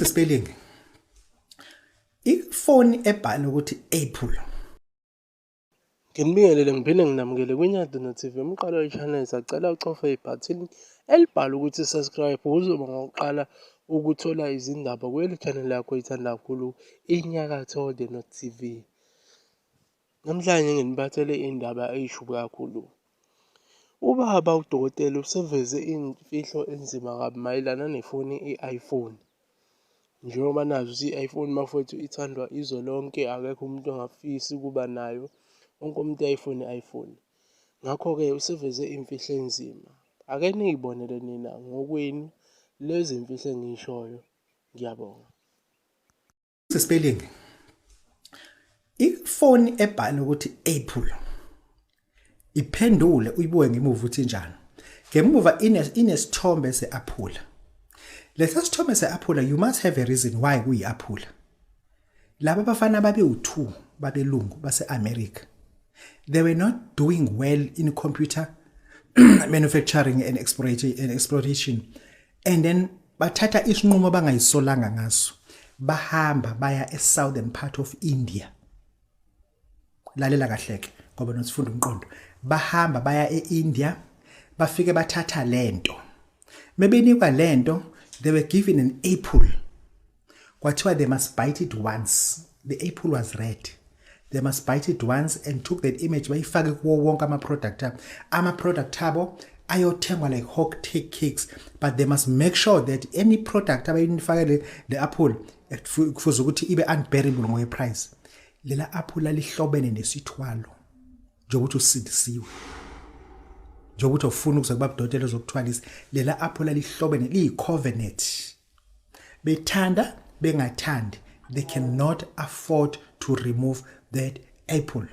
Spelling. Ifoni ebhala ukuthi Apple. Nginibingelele ngiphinde nginamukele kwiNyadana TV umqalo we-channel. Sacela ucofe ibhathini elibhala ukuthi subscribe uzoba ngokuqala ukuthola izindaba kweli channel yakho oyithanda kakhulu, iNyakatho The North TV. Namhlanje nginiphathele indaba eyishubu kakhulu. Ubaba udokotela useveze imfihlo enzima kabi mayelana nefoni i-iPhone. Njengoba nazi ukuthi i-iPhone bafowethu ithandwa izwe lonke, akekho umuntu ongafisi ukuba nayo, wonke umuntu uyayifuna i-iPhone. Ngakho-ke useveze imfihlo enzima. Ake niyibonele nina ngokwenu lezi mfihlo engiyishoyo. Ngiyabonga. Spelling. Ifoni ebhala ukuthi Apple. Iphendule uyibuke ngemuva ukuthi injani. Ngemuva inesithombe seaphula. Lesa sithombe seaphula, you must have a reason why kuyiaphula. Laba bafana babe u2 babelungu base-America. They were not doing well in computer manufacturing and exploration and exploitation, and then bathatha isinqumo bangayisolanga ngaso, bahamba baya e-southern part of India. Lalela kahle ke ngoba nosifunda umqondo. Bahamba baya e-India, bafike bathatha lento. Mebenikwa lento, they were given an apple. Kwathiwa they must bite it once. The apple was red. They must bite it once and took that image, bayifake kuwo wonke ama-product abo. Ama-product abo ayothengwa like hot cakes, but they must make sure that any product abayifake le apple kufuze ukuthi ibe unbearable ngokwe-price. Lela apple lihlobene nesithwalo, njengokuthi usindisiwe, njengokuthi ufuna ukuze kuba udokotela ozokuthwalisa. Lela apple lihlobene, liyi-covenant. Bethanda bengathandi, they cannot afford to remove that apple.